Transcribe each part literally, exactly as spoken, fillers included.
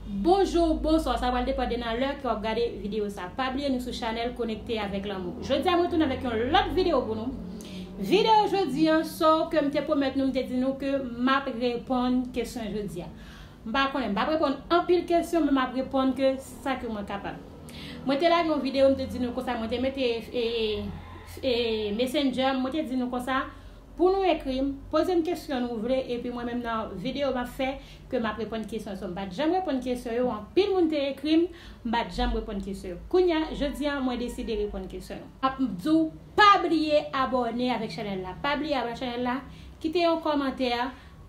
Bonjou, bonswa, sa pral depann de nan lè ke w ap gade videyo sa. Pa bliye nou sou chanèl Konekte avèk Lanmou. Jodi a mwen tounen avèk yon lòt videyo pou nou. Videyo jodi an, so ke m te pwomèt nou, m te di nou ke m ap reponn kesyon jodi a. M pa konnen, m p ap reponn anpil kesyon, men m ap reponn ke sa ke mwen kapab. Mwen te lage yon videyo, m te di nou konsa, mwen te mete e, e, e, Messenger, mwen te di nou konsa, pou nou ekri m, poze m kesyon nou vle, epi mwen menm nan videyo m ap fè, ke m ap reponn kesyon sa. M pa t janm reponn kesyon yo, anpil moun te ekri m, m pa t janm reponn kesyon yo. Kounye a, jodi a, mwen deside reponn kesyon yo. M ap di w, pa bliye abòne avèk chanèl la. Pa bliye abòne chanèl la, kite yon kòmantè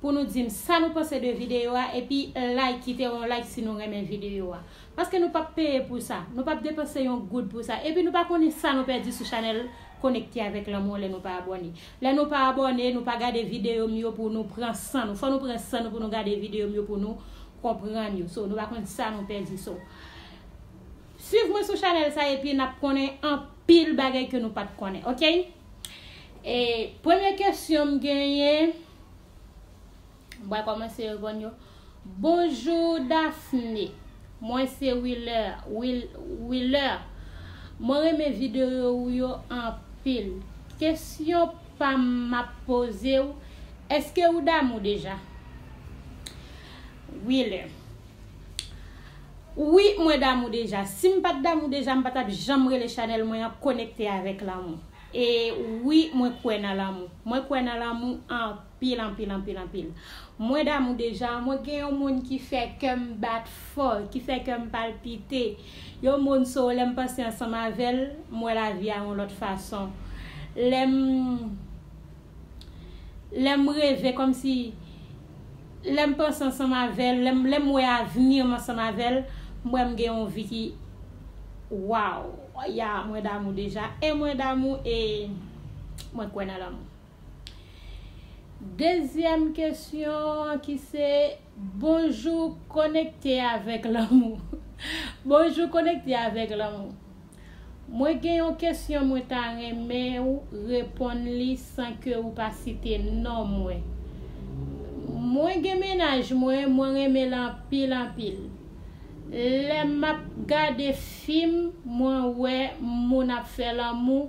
pou nou di m sa nou panse de videyo a, epi like, kite yon like si nou renmen videyo a. Paske nou p ap peye pou sa. Nou p ap depanse yon goud pou sa. Epi nou pa konnen sa nou pèdi sou chanèl Konekte avèk Lanmou lè nou pa abòne. Lè nou pa abòne, nou pa gade videyo m yo pou nou pran san nou. Fò nou pran san nou pou nou gade videyo m yo pou nou konprann yo. So, nou pa konn sa nou pèdi. So, swiv mwen sou chanèl sa epi n ap konnen anpil bagay ke nou pa t konnen, oke? E premye kesyon m genyen, m pral kòmanse reponn yo. Bonjou Daphné. Mwen se Willer. Wil, Willer. Mwen renmen videyo ou yo anpil. Kesyon pa m m ap poze w, èske ou damou deja? Willer. Wi, mwen damou deja. Si m pa t damou deja, m pa t ap janm rele chanèl mwen an Konekte avèk Lanmou. E wi, mwen kwè nan lanmou. Mwen kwè nan lanmou anpil, anpil, anpil, anpil. Mwen damou deja, mwen gen yon moun ki fè kè m bat fò, ki fè kè m palpite. Yon moun so lè m panse ansanm avè l, m wè lavi a yon lòt fason. Lè m, lè m reve kòmsi, lè m panse ansanm avè l, lè m, lè m wè avni m ansanm avè l, m wè m gen yon vi ki, waw, ya, mwen damou deja. E mwen damou e mwen kwè nan lanmou. Dezyèm kesyon ki se, bonjou, konekte avèk lanmou. Bonjou, konekte avèk lanmou. Mwen gen yon kesyon mwen ta renmen ou reponn li san ke ou pa site non mwen. Mwen gen mennaj mwen, mwen renmen l anpil, anpil. Lè m ap gade fim, mwen wè moun ap fè lanmou,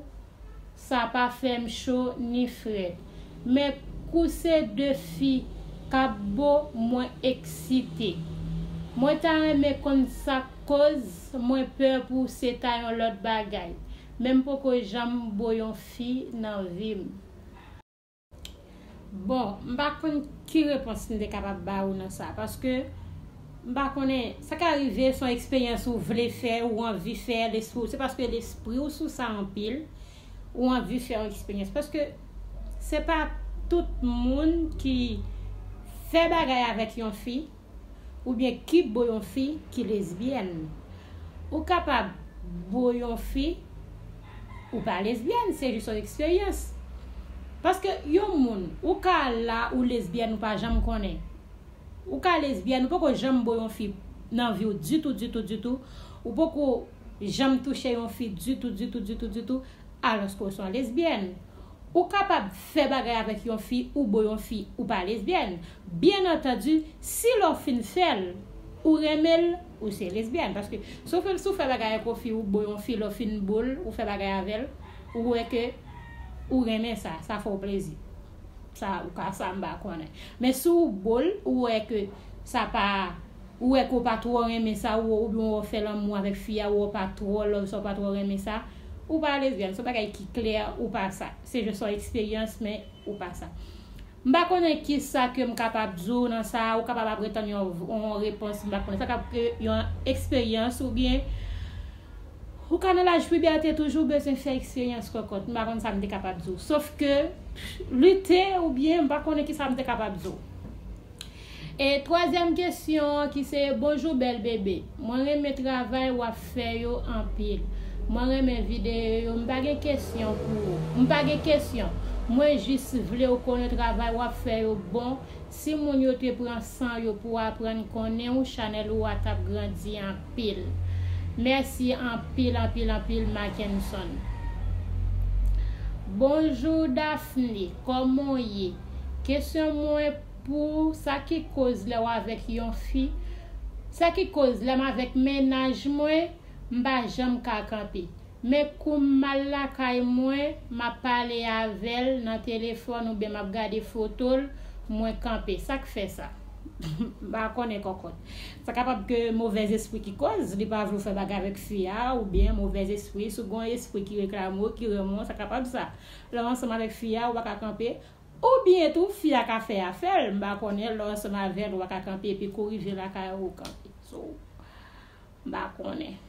sa pa fè m cho ni frèt. Men kou se de fi k ap bo, mwen eksite. Mwen ta renmen konn sa k koz, mwen pè pou se ta yon lòt bagay. Men m poko janm bo yon fi nan vi m. Bon, m pa konn ki repons m te kapab ba ou nan sa, paske m pa konnen, sa ka rive se yon eksperyans ou vle fè, ou anvi fè, lespri w, se paske lespri w sou sa anpil, ou anvi fè yon eksperyans. Paske se pa tout moun ki fè bagay avèk yon fi, oubyen ki bo yon fi ki lesbyèn. Ou kapab bo yon fi, ou pa lesbyèn, se jis yon eksperyans. Paske yon moun, ou ka la, ou lesbyèn, ou pa janm konnen. Ou ka lesbyèn, ou poko janm bo yon fi nan vi w ditou, ditou, ditou. Ou poko janm touche yon fi ditou, ditou, ditou, ditou, alòske w se yon lesbyèn. Ou kapab fè bagay avèk yon fi, ou bo yon fi, ou pa lesbyèn. Byen antandi, si lè w fin fè l, ou renmen l, ou se lesbyèn. Paske si w fè, si w fè bagay ak yon fi, ou bo yon fi, lè w fin bo l, ou fè bagay avè l, ou wè ke ou renmen sa, sa fè w plezi. Sa, ou ka sa, m pa konnen. Men si w bo l, ou wè ke sa pa, ou wè ke w pa twò renmen sa, ou, oubyen w fè lanmou avèk fi a, ou pa twò love sa, ou pa twò renmen sa, ou pa lesbyèn. Se yon bagay ki klè, ou pa sa. Se jis yon eksperyans, men ou pa sa. M pa konnen ki sa ke m kapab di w nan sa, ou kapab ap ret tann yon, yon repons, m pa konnen. Sa kapab ke yon eksperyans oubyen ou ka nan laj pibète toujou bezwen fè eksperyans kòkòt. M pa konn sa m te kapab di w. Sof ke lite oubyen m pa konnen ki sa m te kapab di w. E twazyèm kesyon an ki se, bonjou bèl bebe. Mwen renmen travay w ap fè yo anpil. Mwen renmen videyo yo. M pa gen kesyon pou ou. M pa gen kesyon. Mwen jis vle w konnen travay w ap fè yo bon. Si moun yo te pran san yo pou aprann konnen w, chanèl ou a t ap grandi anpil. Mèsi anpil, anpil, anpil, Mackenson. Bonjou Daphné, kòman w ye? Kesyon mwen pou sa ki koz lè w avèk yon fi, Sa ki koz lè m avèk mennaj mwen, m pa janm ka kanpe. Men kou m al lakay mwen, m ap pale avè l nan telefòn oubyen m ap gade foto l, mwen kanpe. Sa k fè sa? M pa konnen kòkòt. Sa kapab ke movèzespri ki koz, li pa vle w fè bagay avèk fi a, oubyen movèzespri, si w gen yon espri ki reklame w, ki renmen w, sa kapab sa. Lè w ansanm avèk fi a, ou pa ka kanpe. Oubyen tou, fi a ka fè afè l, m pa konnen, lè w ansanm avè l, ou pa ka kanpe, epi kou rive lakay ou, ou kanpe. So, m pa konnen.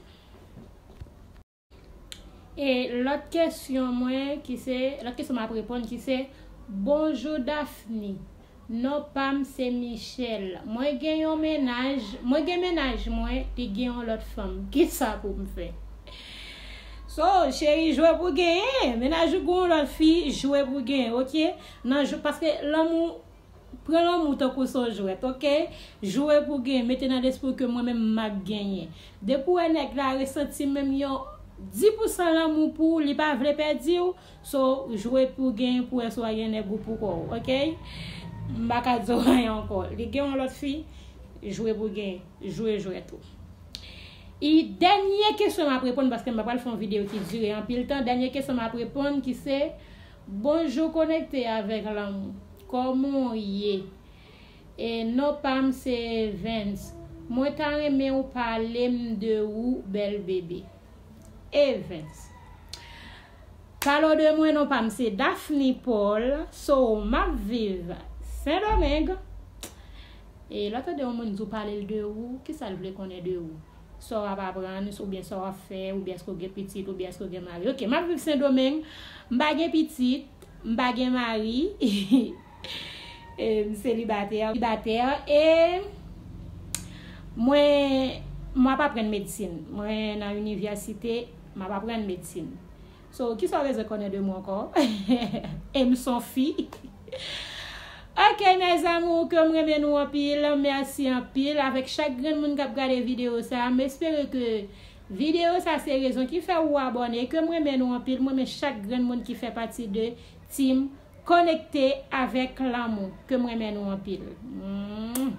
E lòt kesyon mwen ki se, lòt kesyon m ap reponn ki se, bonjou Daphne. Non pa m se Michelle. Mwen gen yon mennaj, mwen gen mennaj mwen, li gen yon lòt fanm. Kisa pou m fè? So, cheri, jwe pou genyen. Mennaj ou gen yon lòt fi, jwe pou genyen, oke? Nan jwe, paske lanmou, pran lanmou tankou se yon jwèt, oke? Jwe pou genyen, mete nan lespri w ke mwen menm m ap genyen. Depi w wè nèg la resanti menm yon dis pousan lanmou pou ou, li pa vle pèdi w, so, jwe pou genyen pou wè si w a gen nèg ou pou kò w, oke? M pa ka di w anyen ankò. Li gen yon lòt fi, jwe pou genyen, jwe jwèt ou. E dènye kesyon m ap reponn, paske m pa pral fè yon videyo ki dire anpil tan, dènye kesyon m ap reponn ki se, bonjou, konekte avèk lanmou. Kòman w ye? E non pa m se Evens. Mwen ta renmen w pale m de ou, bèl bebe. Evens. Pale w de mwen, non pa m se Daphne Paul. So, m ap viv Sendomeng. E lè w tande yon moun di w pale l de ou, kisa l vle konnen de ou? Sa w ap aprann, oubyen sa w ap fè, oubyen èske w gen pitit, oubyen èske w gen mari. Oke, m ap viv Sendomeng. M pa gen pitit, m pa gen mari. E, m selibatè, selibatè. E mwen, m ap aprann medsin. Mwen nan inivèsite, m ap aprann medsin. So, kisa w bezwen konnen de mwen ankò? E m s on fi. Ok, mes amours, ke m renmen nou anpil. Mèsi anpil avèk chak grenn moun k ap gade videyo sa. M espere ke videyo sa se rezon ki fè ou abòne. Ke m renmen nou anpil. M renmen chak grenn moun ki fè pati de team Konekte avèk Lanmou. Ke m renmen nou anpil. Mm.